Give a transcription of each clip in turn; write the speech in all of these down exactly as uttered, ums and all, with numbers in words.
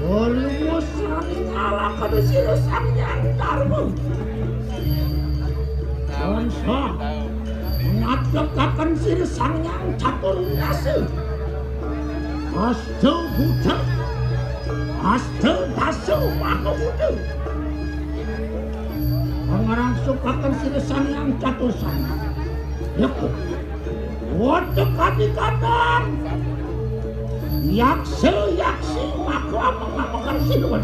Olumus saning alakana sira Sang Hyang Darma. Tansah ngadhegaken sira Sang Hyang Catur Winasa. Asta Buddha, Asta Dasa Maka Buddha. Pangrangsukaken sira Sang Hyang Catur Sangga. Yeko. Wonten kadikadang yaksa yaksi maka ameng-amengan sinuwun.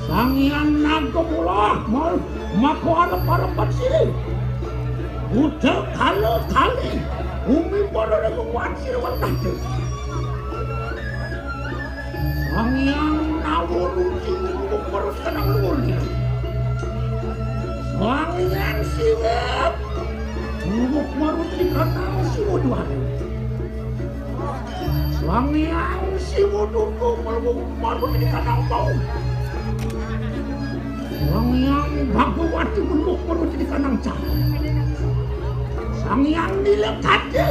Sang Hyang Naga Mula mal maka arep-arepan sira. Buddha kala kali umi para renguwan sinuwun tadi. Sang Hyang Nawa Ruci ngubuk perut kanang luhur. Sang Hyang Siwa ngubuk perut di kanang Siwa Dwara. Sang Hyang Siwa Durga ngubuk perut di kanang bau. Sang Hyang Bhagawati ngubuk perut di kanang cah. Sang Hyang Nilekada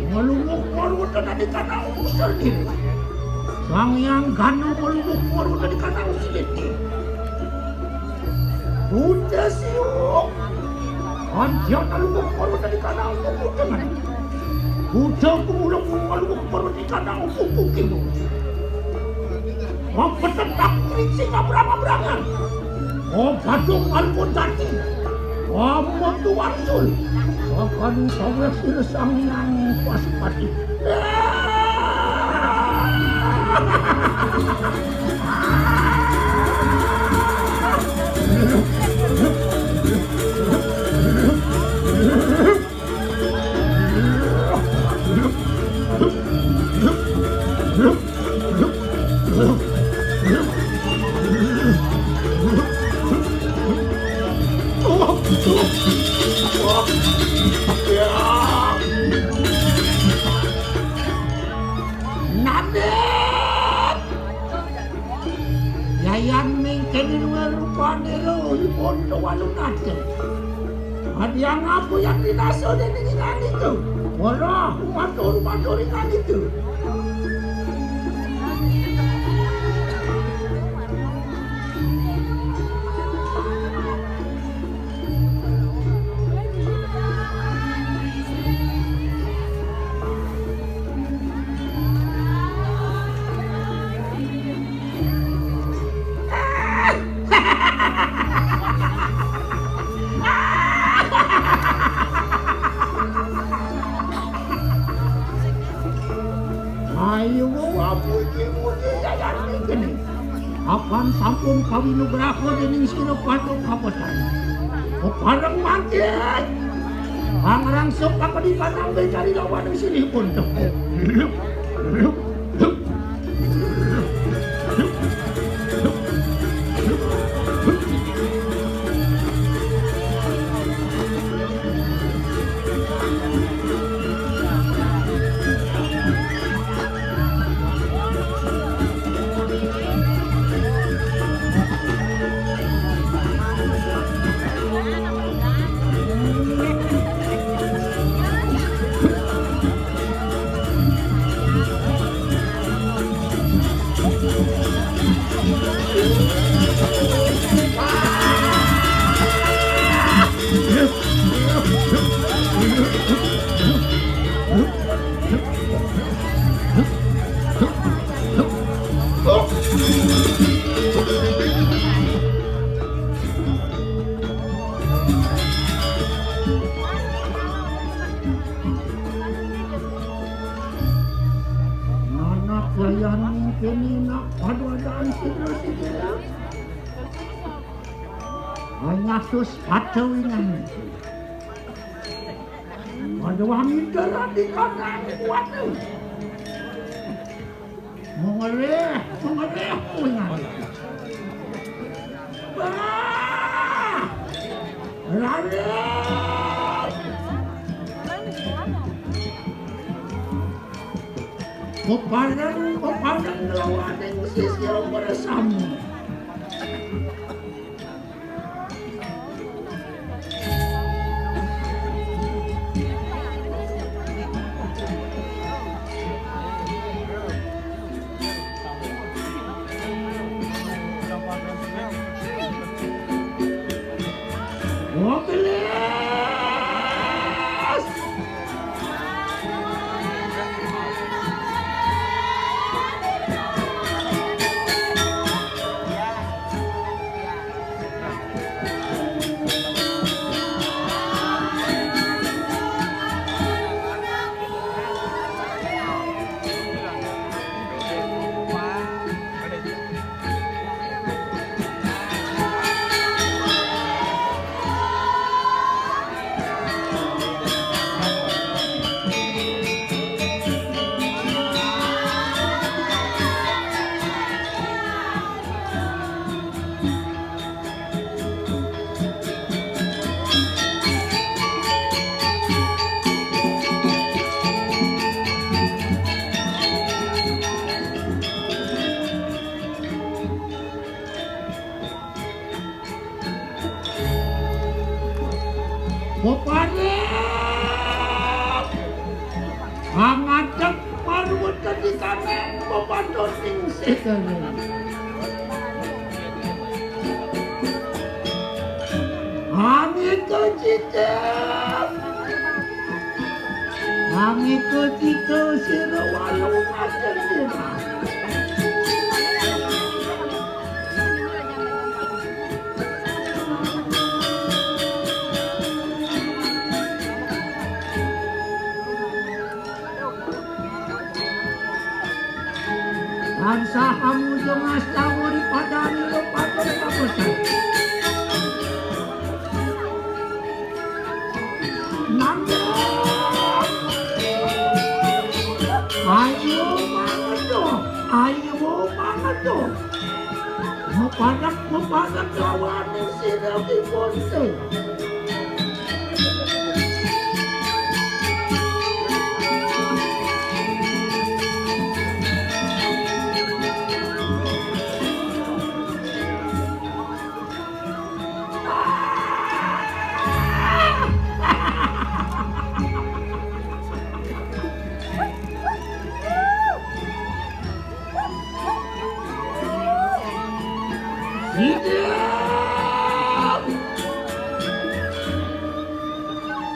nglungguh purwuda nadi kanang usur diri. Sang Hyang Gana nglungguh purwuda nadi kanang siliti. Buddha Siwung Anjana nglungguh purwuda nadi kanang kukudengan. Buddha Kumulung nglungguh purwuda nadi kanang kukukimu. Mapetetak ricing abrang-abrangan. Oh, gadung alun dadi. Wah, metu wangsul. Sakanu saweh sira Sang Hyang Pasupati. Nabi! Yayan mingkene luwih rupane lho, ipun kewalunate. Adiang aku yang dinaso dening ingan itu. Ora, matur, matur ingan itu. Ayo, wawu iki muji yayan iki. Apan sampun kawinugraha dening sira paduka kawetan. Kepareng mangkin. Pangrangsuk kapedikan ambil cari lawan sini pun. Nanak layan kene nak padwadan sidra-sidra. Nyatus pada wingan. Pada wangi darah di kanan kuat. Mengereh, mengereh, pungan. Bah! Raden! Pepadan, pepadan lawaning sisya bersama. Peparing pangadeg paruwet kadikane pepadoning sedana. Angika cita, angika cita sira walu macan dina. Tansah amuja ngastawa ri padane lepaton kapesan. Nanda. Ayo mangedo, ayo mangedo. Mapadak, mapadak lawaning sira dipun.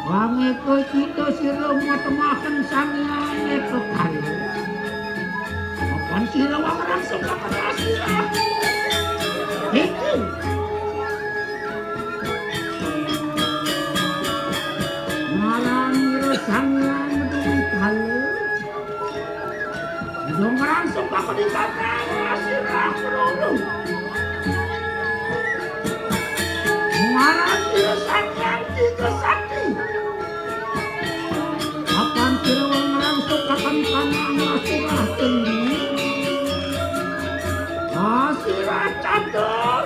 Wangeka cita sira matemaken Sang Hyang Eka Kala. Apan sira wangrang sembah sira. Iki. Ngaran ira Sang Hyang Medung Kala. Dongkran sumpah penimbang sirah pelulu. Ngaran sira Sang Hyang Tiga Sakti. Apan sira wangrang sumpah penimbang sirah tinggi. Sirah catur.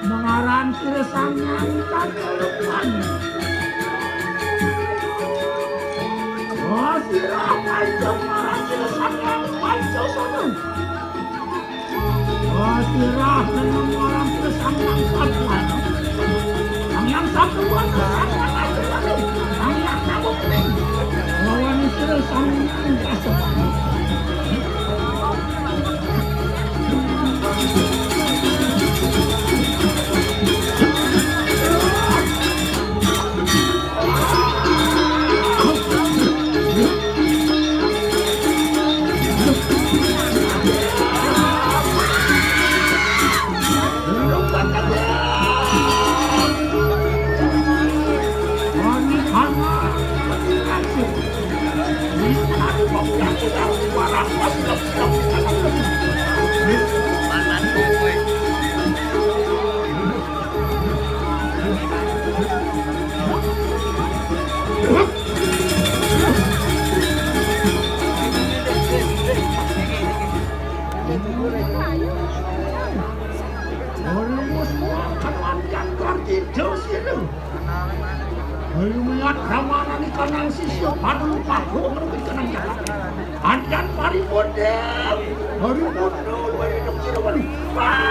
Mengaran sira Sang Hyang Tata Lepan. Oh, sira panca mengaran sira Sang Hyang Panca Sono. Oh, sira nenem mengaran sira Sang Hyang Tata. Sang Hyang Satu Wanda, Sang Hyang Aji Wali, Sang Hyang Nawa Kening. Lawan sira Sang Hyang Tata Lepan. Ora wis kan andian kar kidul sini. Ayo melihat ramanane kanang sisya padul paku ngerti kanang jagat. Andian paripun, Dek. Paripun, Dek. Paripun, Dek.